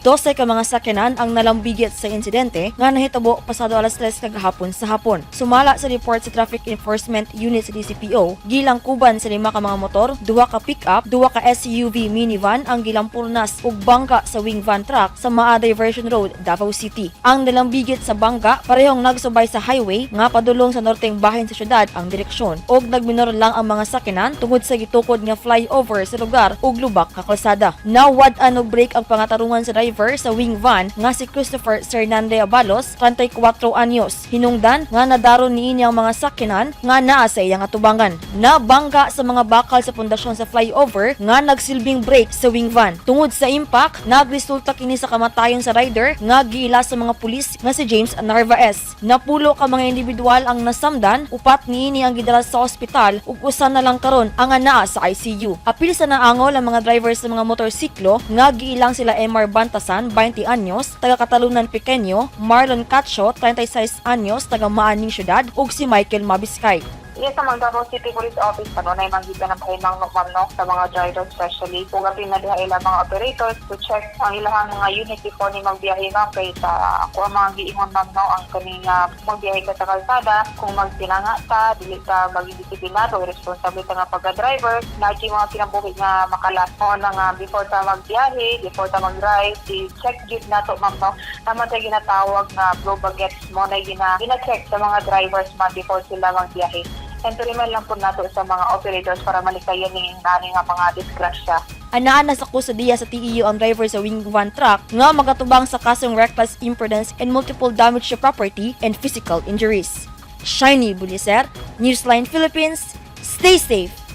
12 ka mga sakyanan ang nalambigit sa insidente nga nahitabo pasado alas 3 kagahapon sa hapon. Sumala sa report sa Traffic Enforcement Unit sa DCPO, gilangkuban sa lima ka mga motor, duha ka pick-up, duha ka SUV minivan ang gilampurnas ug bangga sa wing van truck sa Maa Diversion Road, Davao City. Ang nalambigit sa bangga parehong nagsubay sa highway nga padulong sa norteng bahin sa syudad ang direksyon ug nagminor lang ang mga sakyanan tungod sa gitukod nga flyover sa lugar ug lubak ka kalsada. Nawad-an og brake ang pangatarungan sa driver sa wing van nga si Christopher Fernandez Abalos, 34 anyos. Hinungdan nga nadaron niini ang mga sakyanan nga naa sa iyang atubangan. Nabangga sa mga bakal sa pundasyon sa flyover nga nagsilbing brake sa wing van. Tungod sa impact, nagresulta kini sa kamatayon sa rider nga giila sa mga pulis nga si James Narvaez. Napulo ka mga individual ang nasamdan, upat niini ang gidala sa ospital ug usa na lang karon ang anaa sa ICU. Apil sa naangol ang mga driver sa mga motorsiklo nga giilang sila MR Bantasan, 20 anyos, taga Catalunan Pequeño, Marlon Cacho, 36 anyos, taga Maaning Syudad, ug si Michael Mabiskay. Yes, sa mga Davao City Police Office, kanunay man gyud ng pahimangno, ma'am, no, sa mga drivers especially. Kung apil na diha ilang mga operators to check ang ilahang mga unit before ni magbiyahe, ma'am, kay sa ako ang mga giingon, ma'am, no, ang kaning magbiyahe ka sa kalsada, kung magtinanga ta, dili ta maging disiplinado, responsable ta nga pagka-driver, naa mga kinabuhi nga makalas mo na nga before ta magbiyahe, before ta mag-drive, i-check gyud nato, ma'am, no. Tama tayo ginatawag nga blue baguettes mo na gina-check sa mga drivers, ma'am, before sila magbiyahe. And to remind lang po nato sa mga operators para malikayan ning nani nga mga disgrasya. Anaa na sa kustodiya sa TEU ang driver sa wing van truck nga magatubang sa kasong reckless imprudence and multiple damage to property and physical injuries. Shiny Buliser, Newsline Philippines, stay safe.